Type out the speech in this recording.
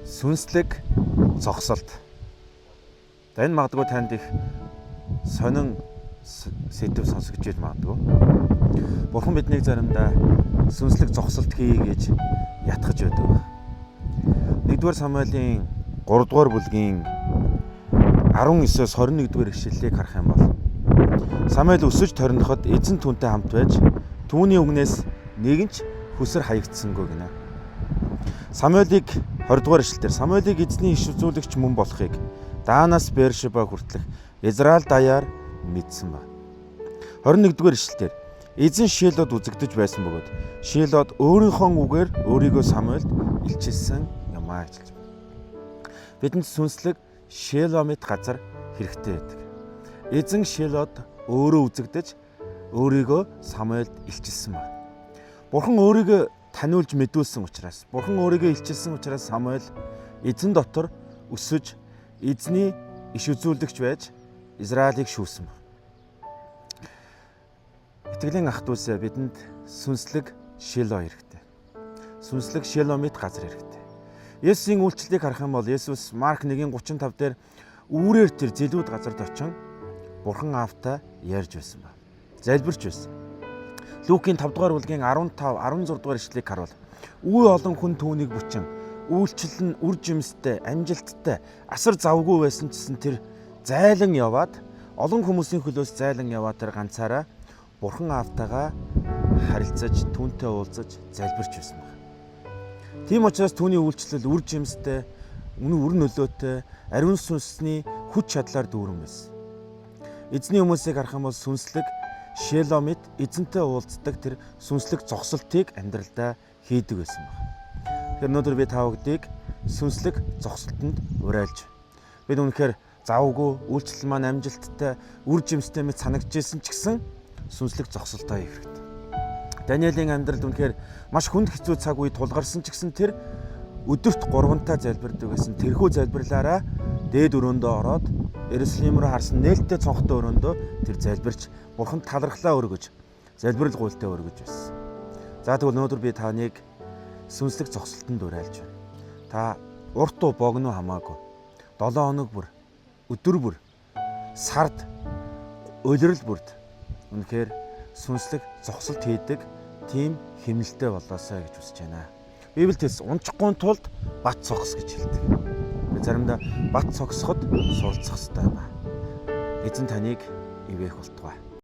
Сүнслэг зогсолт. За энэ магадгүй танд их сонин сэдэв сонсогдож иж магадгүй. Бурхан биднийг заримдаа сүнслэг зогсолт хий гэж ятгах байдаг. 1-р Самуэлийн 3-р бүлгийн 19-оос 21-р ишлэлийг харах юм бол Самуэль өсөж торноход эзэн түүнтэй хамт байж түүний үгнээс нэгэн ч хөсөр хаягдсангүй гинэ. Самуэлийг 20 дугаар ишлэлдэр Самуэлийг эзний иш үзүүлэгч мөн болохыг Даанаас Бершеба хүртэлх Израиль даяар мэдсэн ба. 21 дугаар ишлэлдэр эзэн Шилод үзэгдэж байсан бөгөөд Шилод өөрийнхөө үгээр өөрийгөө Самуэлд илчилсэн юм аа гэж хэлж байна. Бидэнд сүнслэг Шеломит газар хэрэгтэй байдаг. Эзэн Шилод өөрөө үзэгдэж өөрийгөө Самуэлд илчилсэн ба. Бурхан өөрийгөө таниулж мэдүүлсэн учраас, Бурхан өөрийгөө илчилсэн учраас Самуэль эзэн дотор өсөж эзний иш үзүүлэгч байж Израилийг шүүсэн баг. Итгэлийн ах дүүсээ, бидэнд сүнслэг Шило хэрэгтэй. Сүнслэг Шиломит газар хэрэгтэй. Есүсийн үйлчлэлийг харах юм бол Есүс Марк 1:35 дээр үүрээр тэр зэлүүд газарт очин Бурхан Аавтай ярьж байсан ба. Залбирч байсан. Лукийн 5 дугаар бүлгийн 15 16 дугаар ишлэлийг харвал үе олон хүн түүнийг бүчин үйлчлэл нь үр жимстэй, амжилттай, асар завгүй байсан ч гэсэн тэр зайлан яваад олон хүмүүсийн хөлөөс зайлан яваад тэр ганцаараа Бурхан Аавтайгаа харилцаж, түүнтэй уулзаж залбирч байсан байна. Тийм учраас түүний үйлчлэл үр жимстэй, үнэн үр нөлөөтэй, ариун сүнсний хүч чадлаар дүүрэн байсан. Эзний хүмүүсийг харах юм бол сүнслэг Шеломит эзэнтэй уулздаг тэр сүнслэг зогсолтыг амьдралдаа хийдэг байсан байна. Тэгэхээр өнөөдөр би та бүхдийг сүнслэг зогсолтонд уриалж бид үнэхээр завгүй, үйлчлэл маань амжилттай, үр жимстэй мэт санагдчихсэн ч гэсэн сүнслэг зогсолтоо хийх хэрэгтэй. Даниэлийн амьдралд үнэхээр маш хүнд хэцүү цаг үе тулгарсан ч гэсэн тэр өдөрт 3-антаа залбирдаг байсан. Тэрхүү залбирлаараа дээд өрөөндөө ороод Иерусалим руу харсан нээлттэй цонхтой өрөөндөө тэр залбирч Бурханд талархлаа өргөж, залбирал гуйлтаа өргөж байсан. За тэгвэл өнөөдөр би таныг сүнслэг зогсолтонд уриалж байна. Та урт уу богино хамаагүй 7 хоног бүр, өдөр бүр, сард, улирал бүрд үнэхээр сүнслэг зогсолт хийдэг тийм хэмнэлтэй болоосай гэж хүсэж байна. Библиэд хэлсэн унчихгүй тулд бат цогс гэж хэлдэг. Би заримдаа бат цогсоход суралцах хэрэгтэй байна. Эзэн таныг ивээх болтугай.